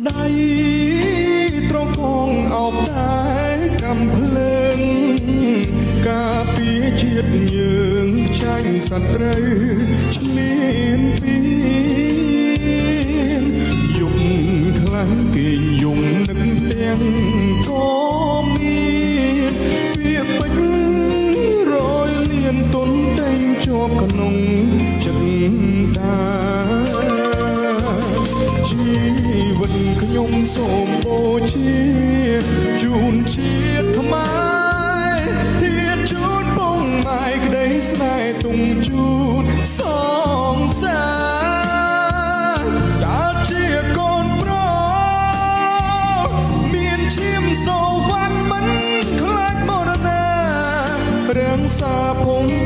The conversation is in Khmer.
ដៃត្រកងអោបតែកំភ្លើងការពារជាតិយើងចាញ់សត្រូវឈ្លានពានយំខ្លាំងគេងយំនឹកទាំងក៏មានពាក្យពេចន៍រយលានទុនតែងជាប់ក្នុងចិត្តតា ជីវិតខ្ញុំសូមបូជាជូនជាតិខ្មែរធាតជូនពងម៉ែក្តីស្នេហ៍ទុំជូនសងសាតើជាកូនប្រុសមានឈាមសូវណ្ណមិនខ្លាចមរណារាំងសាភូមិ